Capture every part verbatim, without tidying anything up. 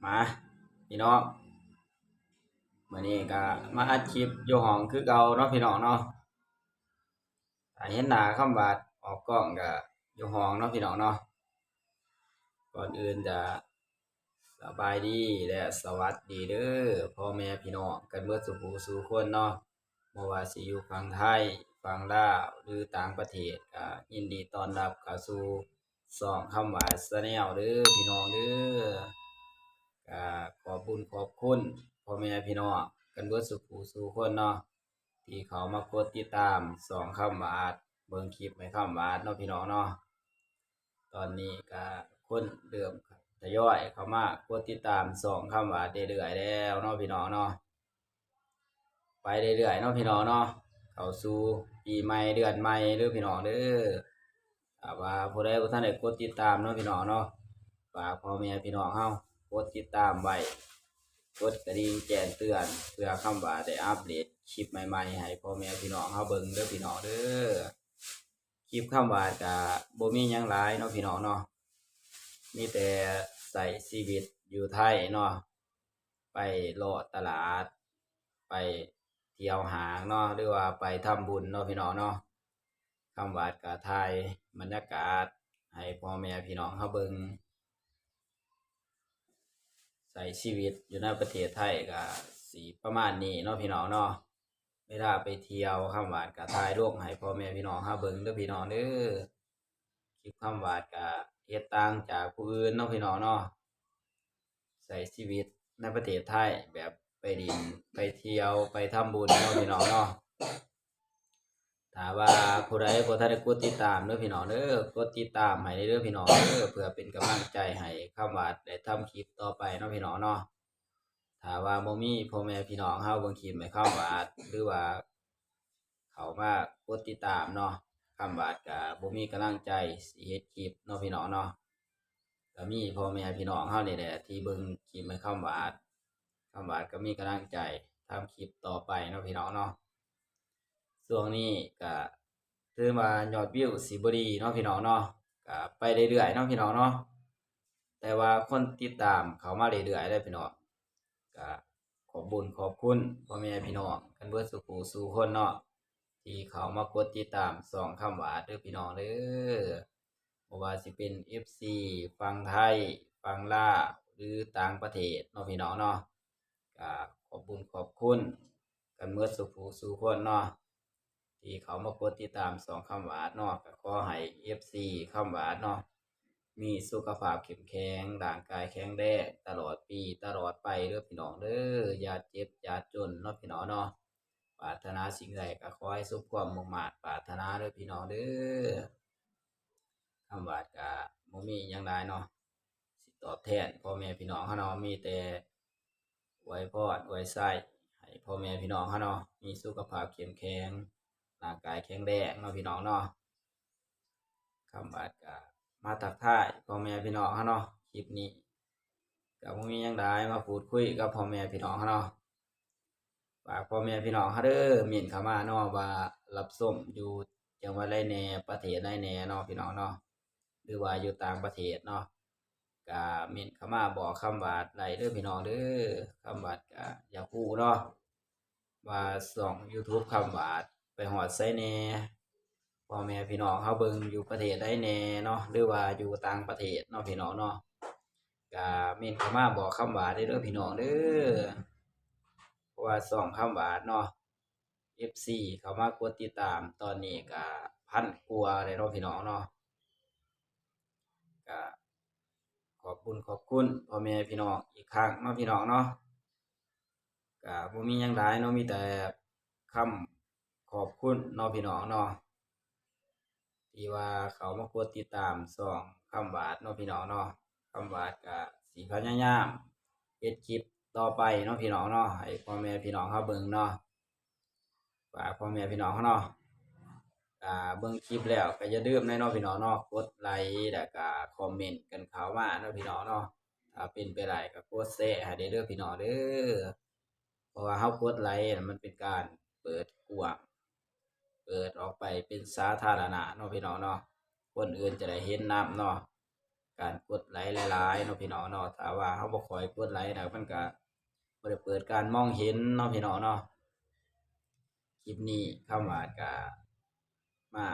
มาพี่น้อง มื้อนี้ก็มาอัดคลิปอยู่ห้องคือเก่าเนาะพี่น้องเนาะ ถ้าเห็นหน้าคำหวาดออกกล้องก็อยู่ห้องเนาะพี่น้องเนาะ ก่อนอื่นจะสบายดีและสวัสดีเด้อพ่อแม่พี่น้องกันเบิดสู่ผู้สู่คนเนาะ บ่ว่าสิอยู่ฝั่งไทย ฝั่งลาว หรือต่างประเทศ ก็ยินดีต้อนรับเข้าสู่ช่องคำหวาดแชนแนลเด้อพี่น้องเด้อ ก็ขอบบุญขอบคุณพ่อแม่พี่น้องกันเบิดสู่ผู้สู่คนเนาะ ที่เขามากดติดตามช่องคำหวาด เบิ่งคลิปให้คำหวาดเนาะพี่น้องเนาะ ตอนนี้ก็คนเริ่มทยอยเข้ามากดติดตามช่องคำหวาดเรื่อยๆแล้วเนาะพี่น้องเนาะ ไปเรื่อยๆเนาะพี่น้องเนาะ เข้าสู่ปีใหม่เดือนใหม่เด้อพี่น้องเด้อ ถ้าว่าผู้ใดบ่ทันได้กดติดตามเนาะพี่น้องเนาะ ฝากพ่อแม่พี่น้องเฮากดติดตามไว้ กดกระดิ่งแจ้งเตือน เพื่อคำหวาดได้อัปเดตคลิปใหม่ๆให้พ่อแม่พี่น้องเฮาเบิ่งเด้อพี่น้องเด้อ คลิปคำหวาดก็บ่มีหยังหลายเนาะพี่น้องเนาะ มีแต่ใช้ชีวิตอยู่ไทยเนาะ ไปเลาะตลาด ไปเที่ยวห้างเนาะ หรือว่าไปทำบุญเนาะพี่น้องเนาะ คำหวาดก็ถ่ายบรรยากาศให้พ่อแม่พี่น้องเฮาเบิ่ง ใช้ชีวิตอยู่ในประเทศไทยก็สิประมาณนี้เนาะพี่น้องเนาะ เวลาไปเที่ยวคำหวาดก็ถ่ายลงให้พ่อแม่พี่น้องเฮาเบิ่งเด้อพี่น้องเด้อ คลิปคำหวาดก็เฮ็ดต่างจากผู้อื่นเนาะพี่น้องเนาะ ใช้ชีวิตในประเทศไทยแบบไปดิน ไปเที่ยว ไปทำบุญเนาะพี่น้องเนาะ ถ้าว่าผู้ใดบ่ทันได้กดติดตามเด้อพี่น้องเด้อ กดติดตามให้เด้อพี่น้องเด้อ เพื่อเป็นกำลังใจให้คำหวาดได้ทำคลิปต่อไปเนาะพี่น้องเนาะ ถ้าว่าบ่มีพ่อแม่พี่น้องเฮาเบิ่งคลิปให้คำหวาด หรือว่าเข้ามากดติดตามเนาะ คำหวาดก็บ่มีกำลังใจสิเฮ็ดคลิปเนาะพี่น้องเนาะ ก็มีพ่อแม่พี่น้องเฮานี่แหละที่เบิ่งคลิปให้คำหวาด คำหวาดก็มีกำลังใจทำคลิปต่อไปเนาะพี่น้องเนาะ ช่วงนี้ก็ถือว่ายอดวิวสิบ่ดีเนาะพี่น้องเนาะ ก็ไปเรื่อยๆเนาะพี่น้องเนาะ แต่ว่าคนติดตามเข้ามาเรื่อยๆเด้อพี่น้อง ก็ขอบบุญขอบคุณพ่อแม่พี่น้องกันเบิดสู่ผู้สู่คนเนาะ ที่เข้ามากดติดตามช่องคำหวาดเด้อพี่น้องเด้อ บ่ว่าสิเป็น เอฟซี ฝั่งไทย ฝั่งลาว หรือต่างประเทศเนาะพี่น้องเนาะ ก็ขอบบุญขอบคุณกันเบิดสู่ผู้สู่คนเนาะ ที่เข้ามากดติดตามช่องคำหวาดเนาะ ก็ขอให้ เอฟซี คำหวาดเนาะ มีสุขภาพเข้มแข็ง ร่างกายแข็งแรง ตลอดปีตลอดไปเด้อพี่น้องเด้อ อย่าเจ็บอย่าจนเนาะพี่น้องเนาะ ปรารถนาสิ่งใดก็ขอให้สมความมุ่งมาดปรารถนาเด้อพี่น้องเด้อ คำหวาดก็บ่มีหยังหลายเนาะ สิตอบแทนพ่อแม่พี่น้องเฮาเนาะ มีแต่อวยพรอวยชัยให้พ่อแม่พี่น้องเฮาเนาะ มีสุขภาพเข้มแข็ง ร่างกายแข็งแรงเนาะพี่น้องเนาะ คำหวาดก็มาทักทายพ่อแม่พี่น้องเฮาเนาะ คลิปนี้ก็บ่มีหยังหลาย มาพูดคุยกับพ่อแม่พี่น้องเฮาเนาะ ฝากพ่อแม่พี่น้องเฮาเด้อ เม้นเข้ามาเนาะ ว่ารับชมอยู่จังหวัดใดแหน่ ประเทศใดแหน่เนาะพี่น้องเนาะ หรือว่าอยู่ต่างประเทศเนาะ ก็เม้นเข้ามาบอกคำหวาดได้เด้อพี่น้องเด้อ คำหวาดก็อยากรู้เนาะ ว่าช่องยูทูบคำหวาดไปฮอดไสแหน่ พ่อแม่พี่น้องเฮาเบิ่งอยู่ประเทศใดแหน่เนาะ หรือว่าอยู่ต่างประเทศเนาะพี่น้องเนาะ ก็เม้นเข้ามาบอกคำหวาดได้เด้อพี่น้องเด้อ เพราะว่าช่องคำหวาดเนาะ เอฟซี เข้ามากดติดตามตอนนี้ก็พันกว่าแล้วเนาะพี่น้องเนาะ ก็ขอบบุญขอบคุณพ่อแม่พี่น้องอีกครั้งเนาะพี่น้องเนาะ ก็บ่มีหยังหลายเนาะ มีแต่คำขอบคุณเนาะพี่น้องเนาะ ที่ว่าเข้ามากดติดตามช่องคำหวาดเนาะพี่น้องเนาะ คำหวาดก็สิพยายามเฮ็ดคลิปต่อไปเนาะพี่น้องเนาะ ให้พ่อแม่พี่น้องเฮาเบิ่งเนาะ ฝากพ่อแม่พี่น้องเฮาเนาะ อ่า เบิ่งคลิปแล้วก็อย่าลืมแหน่เนาะพี่น้องเนาะ กดไลค์แล้วก็คอมเมนต์กันเข้ามาเนาะพี่น้องเนาะ ถ้าเป็นไปได้ก็กดแชร์ให้เด้อพี่น้องเด้อ เพราะว่าเฮากดไลค์น่ะมันเป็นการเปิดกว้าง เปิดออกไปเป็นสาธารณะเนาะพี่น้องเนาะ คนอื่นจะได้เห็นนำเนาะ การกดไลค์หลายๆเนาะพี่น้องเนาะ ถ้าว่าเฮาบ่ค่อยกดไลค์นะ มันก็บ่ได้เปิดการมองเห็นเนาะพี่น้องเนาะ คลิปนี้คำหวาดก็มา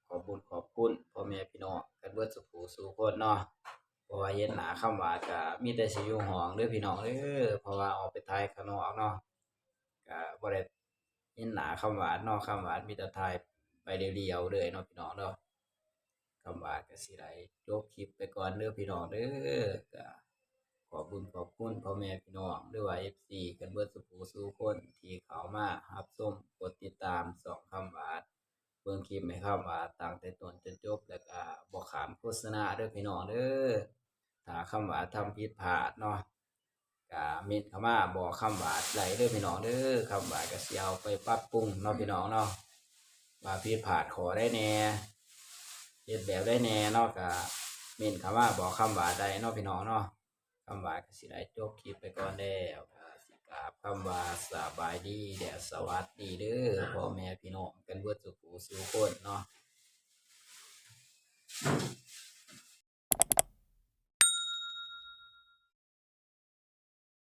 ขอบบุญขอบคุณพ่อแม่พี่น้องกันเบิดสู่ผู้สู่คนเนาะ เพราะว่าเห็นหน้าคำหวาดก็มีแต่สิอยู่ห้องเด้อพี่น้องเด้อ เพราะว่าออกไปถ่ายข้างนอกเนาะ ก็บ่ได้เห็นหน้าคำหวาดเนาะ คำหวาดมีแต่ถ่ายไปเดียวๆเลยเนาะพี่น้องเนาะ คำหวาดก็สิได้จบคลิปไปก่อนเด้อพี่น้องเด้อ ก็ขอบบุญขอบคุณพ่อแม่พี่น้อง หรือว่า เอฟซี กันเบิดสู่ผู้สู่คนที่เข้ามารับชม กดติดตามช่องคำหวาด เบิ่งคลิปให้คำหวาดตั้งแต่ต้นจนจบ แล้วก็บ่ข้ามโฆษณาเด้อพี่น้องเด้อ ถ้าคำหวาดทำผิดพลาดเนาะ ก็เม้นเข้ามาบอกคำหวาดได้เด้อพี่น้องเด้อ คำหวาดก็สิเอาไปปรับปรุงเนาะพี่น้องเนาะ ว่าผิดพลาดข้อใดแหน่ เฮ็ดแบบใดแหน่เนาะ ก็เม้นเข้ามาบอกคำหวาดได้เนาะพี่น้องเนาะ คำหวาดก็สิได้จบคลิปไปก่อนแล้ว ก็สิกราบคำว่าสบายดีและสวัสดีเด้อ พ่อแม่พี่น้องกันเบิดสู่ผู้สู่คนเนาะ